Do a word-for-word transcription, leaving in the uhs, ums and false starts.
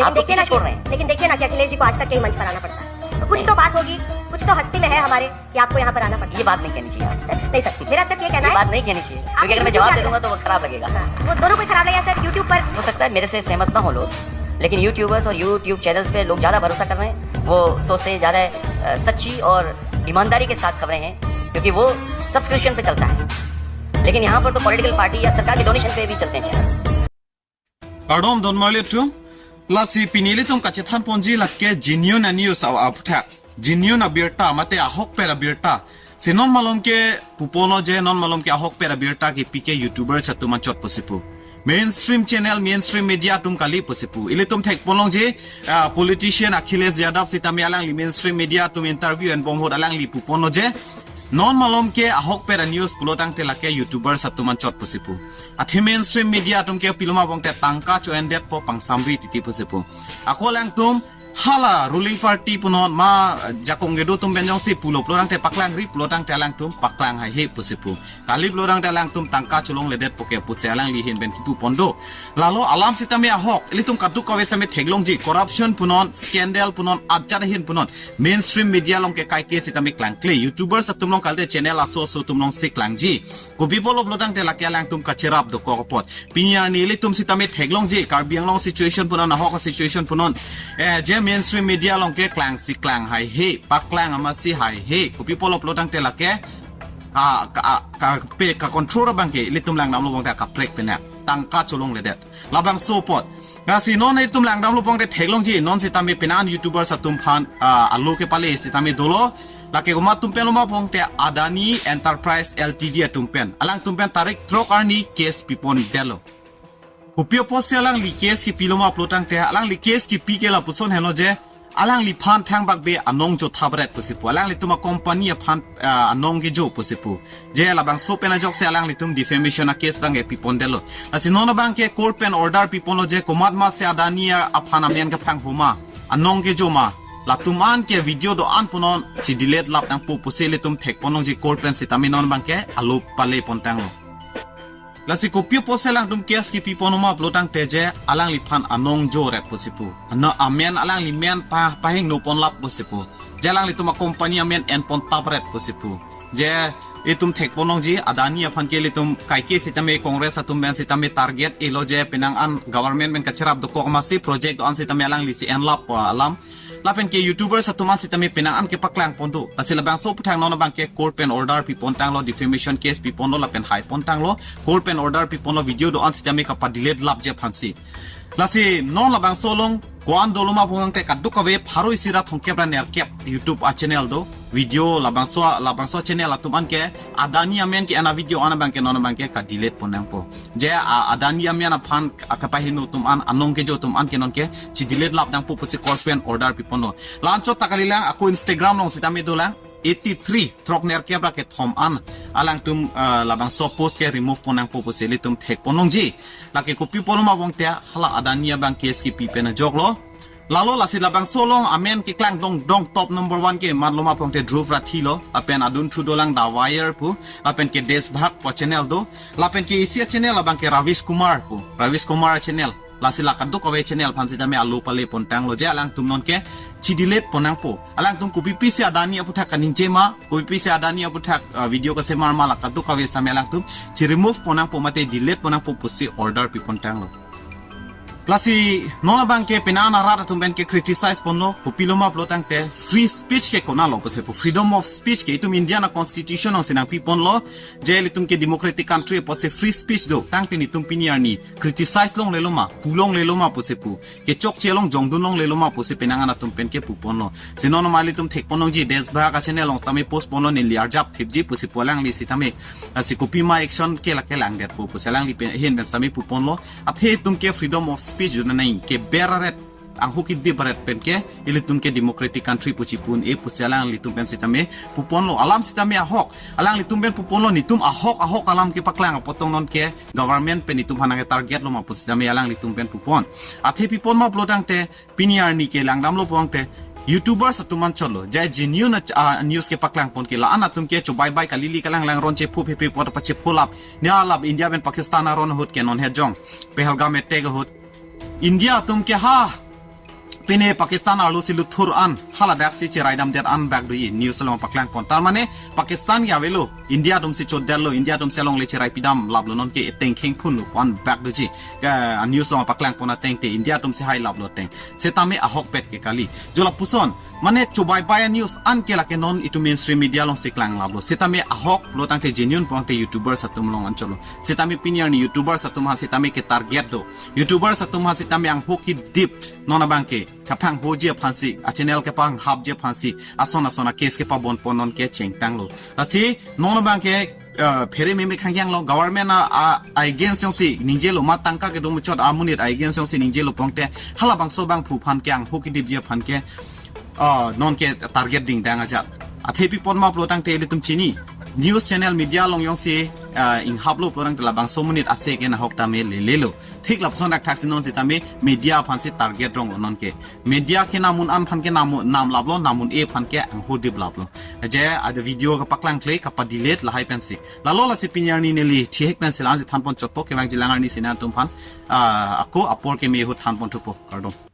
आप तो पीछे छोड़ रहे हैं। लेकिन देखिए ना कि अखिलेश जी को आज तक कई मंच पर आना पड़ता है। तो कुछ तो बात होगी, कुछ तो हस्ती में है हमारे कि आपको यहाँ पर आना पड़ता है। ये बात नहीं कहनी चाहिए आप। नहीं सर, मेरा सिर्फ ये कहना है। ये बात नहीं कहनी चाहिए, क्योंकि अगर मैं जवाब दे दूंगा तो वो खराब लगेगा। हाँ, वो दोनों को खराब लगेगा सर, YouTube पर। हो सकता है मेरे से सहमत ना हो लोग, लेकिन यूट्यूबर्स और यूट्यूब चैनल्स पे लोग ज्यादा भरोसा कर रहे हैं। वो सोचते हैं ज्यादा, अ, सच्ची और ईमानदारी के साथ खबरें हैं, क्योंकि वो सब्सक्रिप्शन पे चलता है, लेकिन यहाँ पर तो पॉलिटिकल पार्टी या सरकार के डोनेशन पे भी चलते हैं channels. Kardom donmarli atum, lasi pini ilitum kachethan ponji lake genuine a-news a-, aphuthak, genuine abirta mate ahokpet abirta. Si non malom ke puponlo je, non malom ke ahokpet abirta kepi ke YouTubers atum anchot pusi pu. Mainstream channel, mainstream media atum kali pusi pu. Ilitum thek ponlongji, ah, politician Akhilesh Yadav sitame alangli mainstream media atum interview enbom ahut alangli puponlo je, non malom ke ahokpet a-news pulotangte lake YouTubers atum anchot pusi pu. Athe mainstream media atum ke pilo ma bongte tangka cho-endetpo, pangsamri titi pusi pu. Ako alangtum hala ruling party punon ma jakong kedo atum pen jongsi pulo pulotangte paklangri pulotangte alangtum paklang haihe pusi pu. Kali pulotangte alangtum tangka cholongledetpo ke pusi alangli ahin pen kipu pon do. Lalo alam sitame ahok, ilitum kadokave sitame theklongji, corruption punon, scandal punon, ajat ahin punon, mainstream media along ke kaike sitame klangkle. YouTubers atum along kalite channel aso aso atum alongsi klangji. Kopi pulo pulotangte lake alangtum kacherap dokok apot. Pini arni ilitum sitame theklongji, Karbi Anglong situation punon, ahok situation punon, eh, je mainstream media along ke klangsi klang haihe, paklang amatsi haihe. Kopi pulo pulotangte lake, ah, ka, ah, kape, ka-control abang ke ilitum langdamlo bongte kaprek penak, tangka cholongledet. Labangso apot. Lasi non ilitum langdamlo bongte theklongji, non sitame penang YouTubers atum aphan, ah, alo kepale sitame dolo. Lake komat atum pen lo ma bongte Adani Enterprise L T D atum pen. Alangtum pen tarik throk arni case pipondetlo. Kopi apotsi alangli case kipilo ma pulotangte, alangli case kipi ke lapuson henlo je, alangliphan thangbak be anong jo thapret pusi pu. Alanglitum a-company aphan, ah, anong kejo pusi pu. Je labangso pen ajoksi alanglitum defamation a-case abang ke pipondetlo. Lasi non abang ke court pen order piponlo je komat mat si Adani aphan amen kaphrang ho ma, anong kejo ma, latum an ke video do-an punon chi-delete lap nangpo pusi ilitum thek ponlongji, court pen sitame non abang ke alo pale pontanglo. Lasi kopi apotsi alangtum case kipi pon ma pulotangte je alangliphan anong joret pusi pu. Ano amen alangli men pa, pahingno ponlap pusi pu. Je alanglitum a-company amen en pon tapret pusi pu. Je itum thek ponlongji Adani aphan ke ilitum kaike sitame Congress atum pen sitame target elo je penang an government pen kacherap dokok amatsi project do-an sitame alanglisi enlap pu alam. Lapen ke YouTubers atum an sitame penang an kepaklang pon do. Lasi labangso aphuthak non abang ke court pen order pipontanglo, defamation case piponlo lapen hai pontanglo, court pen order piponlo video do-an sitame kapa-delete lapji aphansi. Lasi non labangso along ko-an dolo ma pulotangte kadokave pharo isi ra thomkep ra nerkep YouTube a-channel do. Video labangso, labangso channel atum an ke Adani amen ke-en a-video an abang ke non abang ke ka-delete pon nangpo. Je a-, Adani amen aphan akapahingno atum an, anong kejo atum an ke non ke chi-delete lap nangpo pusi court pen order piponlo. La-anchot ta kalilang, ako Instagram along sitame dolang, eighty three, throk nerkep ra kethom an alangtum, ah, labangso post ke remove pon nangpo pusi ilitum thek ponlongji. Lake kopi pulo ma bongte hala Adani abang case kipi pen ajoklo. Lalo lasi labangso along amen keklang dong dong top number one ke mat lo ma pulotangte Dhruv Rathi lo, lapen adunthu dolang The Wire pu, lapen ke Desh Bhag pu channel do, lapen ke isi a-channel abang ke Ravish Kumar pu, Ravish Kumar channel. Lasi la kadokave channel aphan sitame alo pale pontanglo je alangtum non ke chi-delete pon nangpo. Alangtum kopi pisi Adani aphuthak kaningje ma, kopi pisi Adani aphuthak, ah, video kasemar ma la kadokave sitame alangtum chi-remove pon nangpo mate delete pon nangpo pusi order pipontanglo. Lasi non abang ke penang an arat atum pen ke-criticize ponlo, kopilo ma pulotangte free speech ke konatlo pusi pu, freedom of speech ke itum Indian a-constitution alongsi nangpiponlo, je ilitum ke democratic country apotsi free speech do, tangte netum pini arni criticize longlelo ma, pu longlelo ma pusi pu, kechokche along jongdun longlelo ma pusi penang an atum pen kepu ponlo. Si non ma ilitum thek ponlongji, Desh Bhag a-channel along sitame post ponlo, neli arjap thipji pusi pu alangli sitame, ah, si kopi ma action ke lake langdetpo pusi alangli pen, ahin pen sitame pu ponlo. Athe itum ke freedom of speech do nai, ke beraret, anghu kidi beraret pen ke ilitum ke democratic country pu chipu un-e pusi alanglitum pen sitame pu ponlo. Alam sitame ahok, alanglitum pen pu ponlo, netum ahok ahok alam kepaklang apot tong non ke government pen netum aphan nangke-target lo ma pu sitame alanglitum pen pu pon. Athe pi pon ma pulotangte pini arni ke langdamlo pulotangte YouTubers atum anchotlo, je genuine a, a, news kepaklang pon ke la-an atum ke chobei bai kalili kalang lang ron chephu phepe pot pachephu lap. Nia lap India pen Pakistan aron ahut ke non he jong Pahalgam attack ahut India atum ke ha Pine Pakistan arlo si luthur an haladak si cherai damdet an bak doji news along paklang pon. Tar mane Pakistan ke avelo, India atum si chodetlo, India atum si alongle cherai pidam laplo, non ke eteng khengphun lo pon bak doji. Ke a news along paklang pon ateng te India atum si hai laplo ateng. Setame ahokpet ke kali. Jo lapuson, mane chobaibai a news an ke lake non itum mainstream media along si klang laplo. Setame ahok lo tangte genuine pon te YouTubers atum along anchotlo. Setame pini arni YouTubers atum aphan setame ke target do. YouTubers atum aphan setame angho kedip non abang ke kaphanghoji aphan si, a channel kepanghapji aphan si, ason ason a case kepabon pon non ke chengtanglo. Lasi non abang ke, eh, phere meme khangkyang lo, government a, a, against jongsi ningjelo, ma tangka kedo muchot amonit against jongsi ningjelo pon te, halabangso abangphu aphan ke angho kedipji aphan ke, ah, non ke target dingdang ajat. Athe pi pon ma pulo tangte ilitum chini. News channel media along jongsi, ah, inghaplo pulo tangte labangso amonit ase ke nahok tame lelelo. Thik lapuson thakthak si non setame media aphan si target rong lo non ke. Media ke namun an aphan ke namu-, nam laplo, namun e aphan ke angho dip laplo. Je ada video kapaklang kle, kapa delete lahai pensi. Lalo lasi pini arni neli thihek pensi la-an si than pon chotpo, kevangji lang arni si nangtum aphan, ah, ako apor keme ahut than pon thupo. Kardom.